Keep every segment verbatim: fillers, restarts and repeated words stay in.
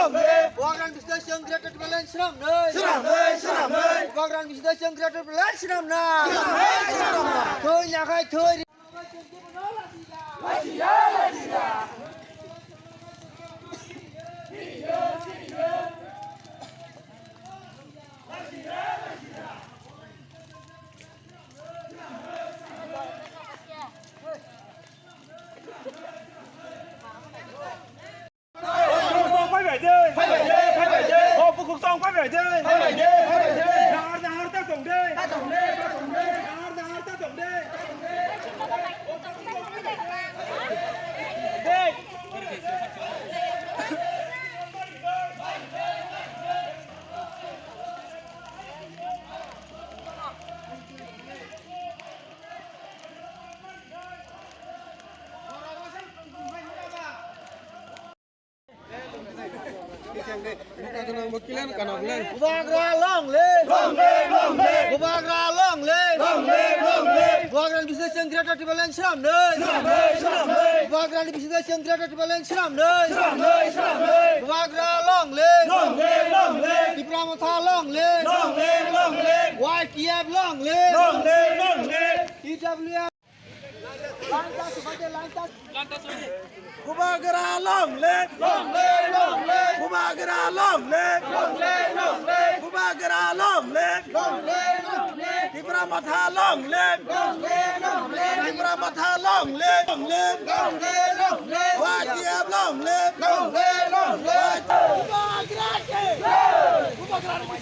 Bubagrani bisingtwi chwng Greater Tipraland swnamnai. Swnamnai, swnamnai. Bubagrani bisingtwi chwng Greater Tipraland swnamnai. Swnamnai, swnamnai. Thwi nakhai thwi. Phaibai de, phaibai de, phaibai de. O bukhuk tong phaibai de. Phaibai de, phaibai de. Dahar dahar ta tong de. Ta tong de, ta tong de. Dahar dahar ta tong de. Bubagra long live! Long live, long live! Bubagra long live! Long live, long live! Bubagrani bisingtwi chwng Greater Tipraland swnamnai! Swnamnai, swnamnai! Bubagrani bisingtwi chwng Greater Tipraland swnamnai! Swnamnai, swnamnai! Bubagra long live! Long live, long live! Tipra Motha long live! Long live, long live! Y T F long live! Long live, long live! T W F Bubagra long live! Long live, long live! Bubagra long live! Long live, long live! Bubagra long live! Long live, long live! Tipra Motha long live! Long live, long live! Tipra Motha long live! Long live, long live! Y T F long live! Long live, long live! Bubagra ke! Bubagra ke!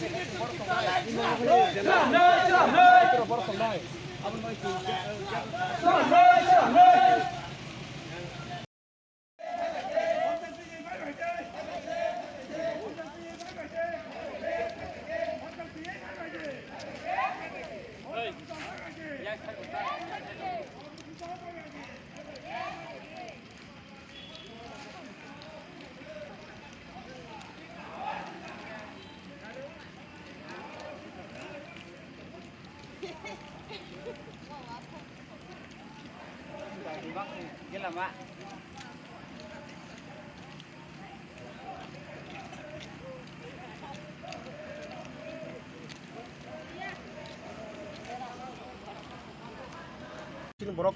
Chini borok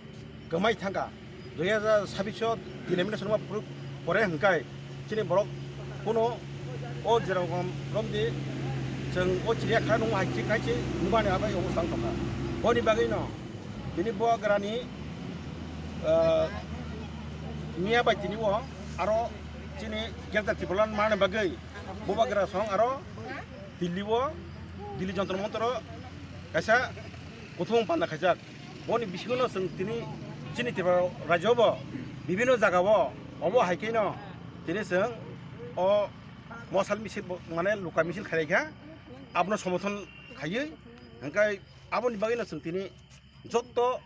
kwmai thangkha, dui hazar sabbish o denomination ma phuru pore hwnkhe chini borok kuno o jerokom romdi chwng o chiriya kha nung hai chik hai chik nubani abai obo sang tongkha. Boni bagwi no bini bubagrani, ah, miya bai tini o aro chini Greater Tipraland mani bagwi bubagra song aro Delhi o, Delhi Jantar Mantar o kaisa kuthumung panda khaijak. Boni bisingo no chwng tini chini Tripura rajyo bo bibhinno jaga o obo hai khe no tini chwng o mosal misil bo, mane luka misil khlai kha, abono somorthon khaiwi hwnkhe aboni bagwi no chwng tini jotto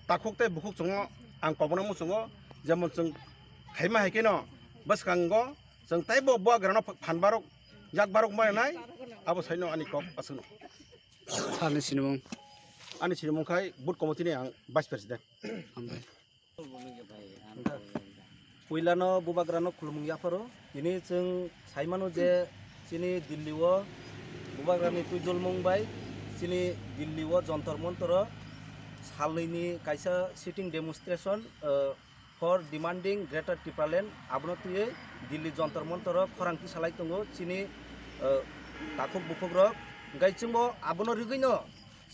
takhuk tei bukhuk chwngno ang kobokno muchungo, jemon chwng khaima hai khe no bwskango chwng teibo bubagrano phan barok yak barok manai abo saino ani kok aswkno. Ani sinimung. Ani sinimung khai booth committee ni ang vice president. Hambai. Puilano bubagrano khulumung yapharo. Tini chwng saimano je chini Delhi o bubagrani twijolmung bai chini Delhi o Jantar Mantar o salnwi ni kaisa sitting demonstration, eh, for demanding Greater Tipraland, abono twiwi Delhi Jantar Mantar o khorang tisalai tongo chini, eh, takhuk bukhuk rok. Hwnkhe chwngbo abono rigwino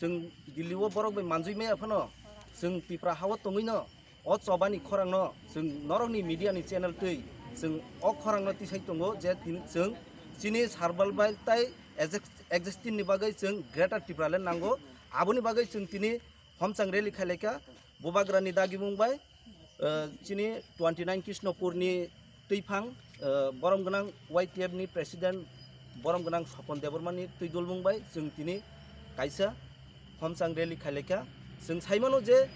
chwng Delhi o borok bai manjui maya phano chwng Tipra ha o tongwino o chobani khorangno chwng norokni media ni channel twi chwng o khorangno tisai tongo je tini chwng chini survival tei exist-, existing ni bagwi chwng Greater Tipraland nango. Aboni bagwi chwng tini Homchang rally khailaikha, bubagrani dagimung bai, eh, chini twenty nine Krishnopur ni twiphang, eh, borom gwnang Y T F ni president borom gwnang Sopon Debbarma ni twi dulmung bai chwng tini kaisa homchang rally khailaikha. Chwng saimano je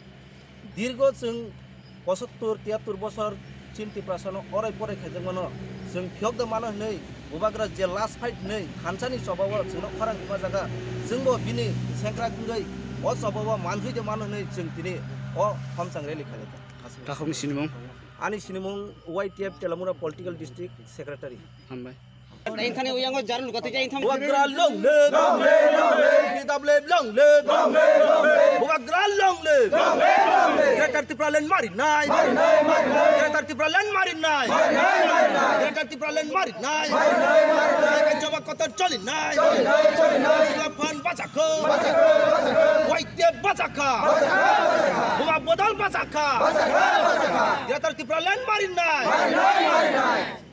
dirgo chwng pochattor tiyattor bosor Chin Tiprasano orai porai khaijakmano chwng phiyok da mano hwnwi bubagra je last fight hwnwi thansani chobao chwngno khorang rwma jaga chwngbo bini sengkrak wngwi o chobao manjui de mano hwnwi chwng tini o homchang rally khailaikha. Takhukni sinimung? Ani sinimung Y T F Telamura Political District Secretary. Hambai. Inthani uyango jaru luka tei inthani. Bubagra long live. Long live, long live. P W F long live. Long live, long live. Bubagra long live. Long live, long live. Greater Tipraland marinai. Marinai, marinai. Greater Tipraland marinai. Marinai, marinai. Greater Tipraland marinai. Marinai, marinai. Joba kotor cholinai. Cholinai, cholinai. Bubagra phan bachakho. Bachakho, bachakho. Waite bachakha. Bachakha, bachakha. Buma bodol bachakha. Bachakha, bachakha. Greater Tipraland marinai. Marinai, marinai.